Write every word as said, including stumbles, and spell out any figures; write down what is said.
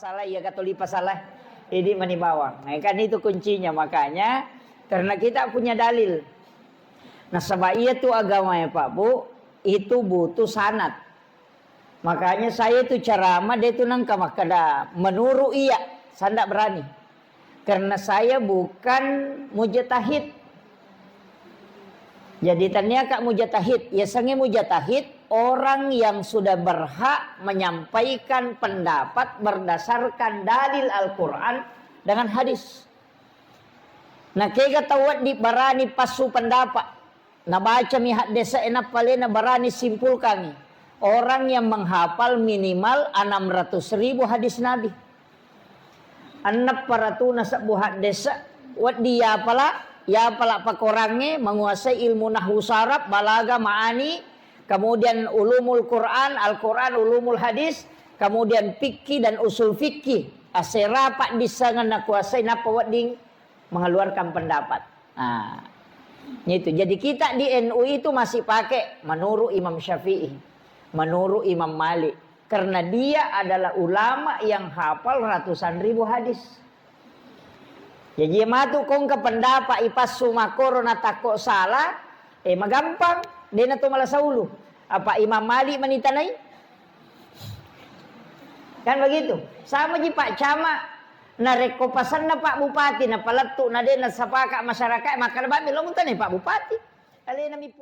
Salah, iya, katolipa salah. Idi mani bawang. Nah, kan itu kuncinya. Makanya, karena kita punya dalil. Nasaba iya tu agama ya, Pak Bu, itu butuh sanad. Makanya saya tu ceramah, dia tu nangka makkada, menurut iya, saya ndak berani. Karena saya bukan mujtahid. Jadi, tania kak mujtahid, ya sange mujtahid, orang yang sudah berhak menyampaikan pendapat berdasarkan dalil Al-Quran dengan hadis. Nah, kega tau di barani passu pendapat. Nabaca mi haddese, nappa lena barani simpulkangi. Orang yang menghafal minimal enam ratus ribu hadis Nabi. Enneng paratuna sebbu haddese, wedding yapala, yapala pakorangnge, menguasai ilmu nahwu saraf, balaga, ma'ani, kemudian ulumul Quran, Al-Quran, ulumul hadis, kemudian fikih dan usul fikih. Asera paddissengan nakuasai, nappa wedding mengeluarkan pendapat. Nah, itu. Jadi kita di N U itu masih pakai menurut Imam Syafi'i, menurut Imam Malik. Karena dia adalah ulama yang hafal ratusan ribu hadis. Jadi, iya matu kongka pendapat ipassu makkoro natakko salah, eh, magampang, dena to malasa ulu. Apa Imam Malik manitanai? Kan begitu. Sama ji Pak Camat, narekko pasenna Pak Bupati, napalettu, na de nasapaka masyarakat, makkada babi lo mutanai Pak Bupati. Alena mipun.